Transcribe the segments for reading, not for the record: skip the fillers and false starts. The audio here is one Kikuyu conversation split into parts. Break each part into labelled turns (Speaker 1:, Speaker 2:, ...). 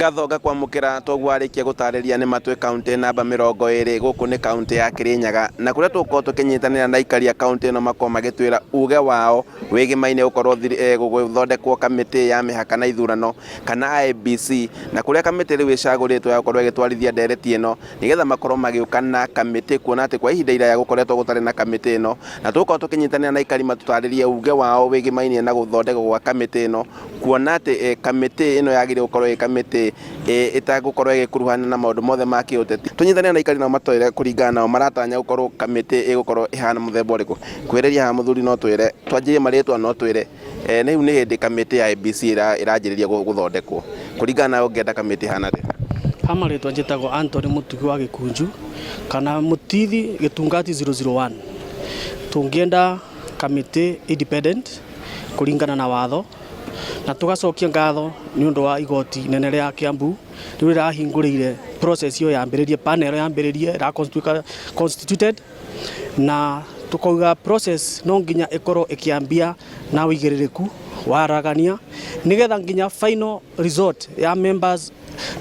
Speaker 1: Ngatho ngakwamũkĩra toguo warĩkia gũtarĩria nĩ matwĩ kaũntĩ namba 20, gũkũ nĩ kaũntĩ ya Kĩrĩnyaga, na kũrĩa tũgũkorwo tũkĩnyitanĩra na aikari a kaũntĩ ĩno makorwo magĩtwĩra uge wao wĩgĩmaine gũkorwo gũgĩthondekwo kamĩtĩ ya mĩhaka na ithurano kana IEBC, na kũrĩa kamĩtĩ rĩu ĩcagũrĩtwo ya gũkorwo ĩgĩtwarithia ndereti ĩno nĩgetha makorwo magĩũka na kamĩtĩ, kuona atĩ kwa ihinda iraya gũkoretwo gũtarĩ na kamĩtĩ ĩno, na tũgũkorwo tũkĩnyitanĩra na aikari matũtarĩrie uge wao wĩgĩmainie na gũthondekwo gwa kamĩtĩ ĩno, kuona atĩ kamĩtĩ ĩno yagĩrĩire gũkorwo ĩ kamĩtĩ ĩtagũkorwo ĩgĩkuruhana na maũndũ mothe ma kĩũteti. Tũnyitanĩre na aikari nao matwĩre kũringana nao maratanya gũkorwo kamĩtĩ ĩgũkorwo ĩhana mũthemba ũrĩkũ. Kwĩrĩria haha mũthuri no twĩre, twanjĩrĩrie marĩtwa no twĩre rĩu nĩ hĩndĩ kamĩtĩ ya IEBC ĩranjĩrĩria gũthondekwo. Kũringana nawe ũngĩenda kamĩtĩ ĩhana atĩa?
Speaker 2: Ha marĩtwa njĩtagwo Anthony Mũtugi wa Gĩkunju kana Mũtithi Gĩtungati 001. Tũngĩenda kamĩtĩ independent kũringana na watho na tũgacokia ngatho nĩ ũndũ wa igoti inene rĩa Kiambu rĩu rĩrahingũrĩire process ĩyo yambĩrĩrie, panel yambĩrĩrie ĩra constituted na tũkauga process no nginya ĩkorwo ĩkĩambia na ũigĩrĩrĩku waragania nĩgetha nginya final result ya members,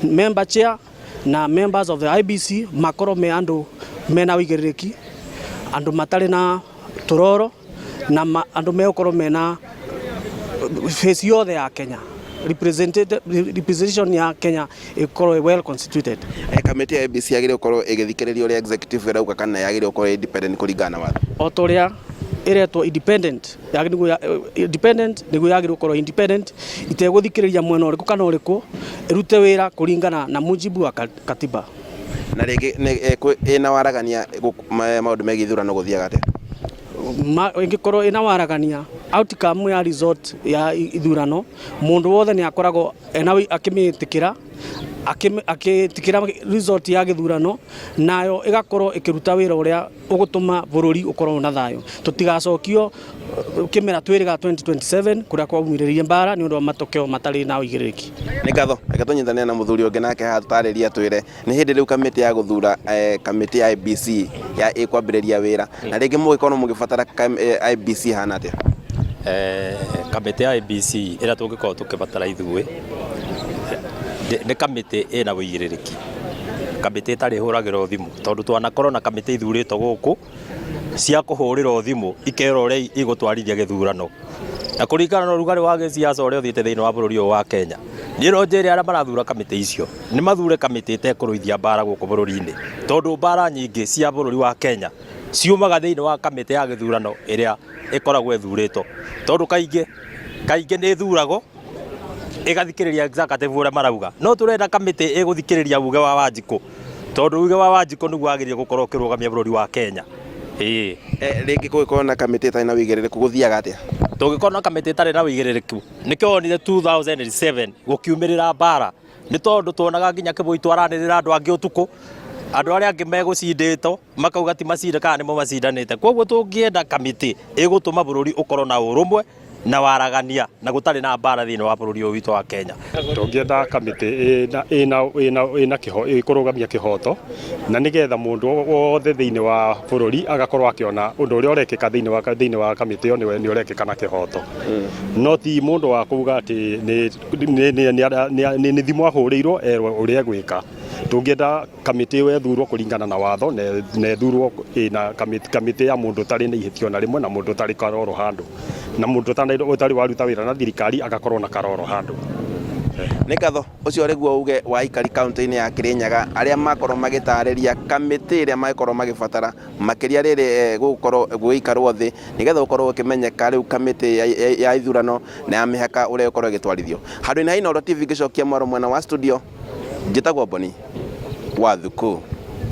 Speaker 2: member chair na members of the IEBC makorwo me andũ mena ũigĩrĩrĩki, andũ matarĩ na tũroro na andũ megũkorwo mena face yothe ya Kenya, representation ya Kenya ĩkorwo well constituted.
Speaker 1: Kamĩtĩ ya IEBC yagĩrĩire gũkorwo ĩgĩthikĩrĩria ũrĩa executive ĩrauga kana yagĩrĩire gũkorwo independent kũringana na watho?
Speaker 2: O ta ũrĩa ĩretwo independent, independent nĩguo yagĩrĩirwo gũkorwo independent itegũthikĩrĩria mwena ũrĩkũ kana ũrĩkũ, ĩrute wĩra kũringana na mujibu wa katiba.
Speaker 1: Na rĩngĩ ĩna waragania, maũndũ megiĩ ithurano gũthiaga atĩa?
Speaker 2: Ĩngĩkorwo ĩna waragania, outcome ya result ya ithurano, mũndũ wothe nĩ akoragwo ena akĩmĩtĩkĩra, akĩtĩkĩra result ya gĩthurano, nayo ĩgakorwo ĩkĩruta wĩra ũrĩa ũgũtũma bũrũri ũkorwo na thayũ, tũtigacokio kĩmera twĩrĩga 2027 kũrĩa kwaumĩrĩrie mbara nĩ ũndũ wa matokeo matarĩ na ũigĩrĩrĩki.
Speaker 1: Nĩ ngatho. Reke tũnyitanĩre na mũthuri ũngĩ nake haha tũtarĩrie atwĩre nĩ hĩndĩ rĩu kamĩtĩ ya gũthura kamĩtĩ ya IEBC ya ĩkwambĩrĩria wĩra, na rĩngĩ mũgĩkorwo mũgĩbatara IEBC hana atĩa?
Speaker 3: Kamĩtĩ ya IEBC ĩrĩa tũngĩkorwo tũkĩbatara ithuĩ nĩ kamĩtĩ ĩna ũigĩrĩrĩki, kamĩtĩ ĩtarĩ hũragĩrwo thimũ, tondũ twanakorwo na kamĩtĩ ithurĩtwo gũkũ cia kũhũrĩrwo thimũ ikerwo ũrĩa igũtwarithia gĩthurano, na kũringana na ũrugarĩ wa gĩsiasa ũrĩa ũthiĩte thĩinĩ wa bũrũri ũyũ wa Kenya, niĩ no njĩre arĩa marathura kamĩtĩ icio nĩ mathure kamĩtĩ ĩtekũrũithia mbara gũkũ bũrũri-inĩ, tondũ mbara nyingĩ cia bũrũri wa Kenya ciumaga thĩinĩ wa kamĩtĩ ya gĩthurano ĩrĩa ĩkoragwo ĩthurĩtwo, tondũ kaingĩ kaingĩ nĩ ĩthuragwo ĩgathikĩrĩria executive ũrĩa marauga. No tũrenda kamĩtĩ ĩgũthikĩrĩria uge wa Wanjikũ, tondũ uge wa Wanjikũ nĩguo wagĩrĩire gũkorwo ũkĩrũgamia bũrũri wa Kenya, ĩĩ.
Speaker 1: Rĩngĩ kũngĩkorwo na kamĩtĩ ĩtarĩ na ũigĩrĩrĩku gũthiaga atĩa?
Speaker 3: Tũngĩkorwo na kamĩtĩ ĩtarĩ na ũigĩrĩrĩku, nĩkĩo wonire 2007 gũkiumĩrĩra mbara, nĩ tondũ tuonaga nginya Kĩboi twaranĩrĩra andũ angĩ ũtukũ, andũ arĩa angĩ megũcindĩtwo makauga ti macinde kana nĩmo macindanĩte. Koguo tũngĩenda kamĩtĩ ĩgũtũma bũrũri ũkorwo na ũrũmwe na waragania na gũtarĩ na mbara thĩinĩ wa bũrũri ũyũ witũ wa Kenya.
Speaker 4: Tũngĩenda kamĩtĩ ĩna ĩna ĩna ĩna kĩho ĩkũrũgamia kĩhoto na nĩgetha mũndũ wothe thĩinĩ wa bũrũri agakorwo akĩona ũndũ ũrĩa ũrekĩka thĩinĩ wa kamĩtĩ ĩyo nĩ ũrekĩka na kĩhoto, no ti mũndũ wa kuga atĩ nĩ thimũ ahũrĩirwo erwo ũrĩa egwĩka. Tũngĩenda kamĩtĩ ĩyo ĩthurwo kũringana na watho na ĩthurwo ĩna kamĩtĩ ya mũndũ ũtarĩ na ihĩtia ona rĩmwe, na mũndũ ũtarĩ karoro handũ, na mũndũ ũtarĩ waruta wĩra na thirikari agakorwo na karoro handũ.
Speaker 1: Nĩ ngatho. Ũcio ũrĩguo uge wa aikari kaunti-inĩ ya Kirinyaga arĩa makorwo magĩtarĩria kamĩtĩ ĩrĩa mangĩkorwo magĩbatara makĩria rĩrĩ gũgũkorwo gũgĩikarwo thĩ nĩgetha gũkorwo gũkĩmenyeka rĩu kamĩtĩ ya ithurano na ya mĩhaka ũrĩa ĩgũkorwo ĩgĩtwarithio. Handũ-inĩ ha Inooro TV ngĩcokia mwaro mwena wa studio, njĩtagwo Boni wa Thuku.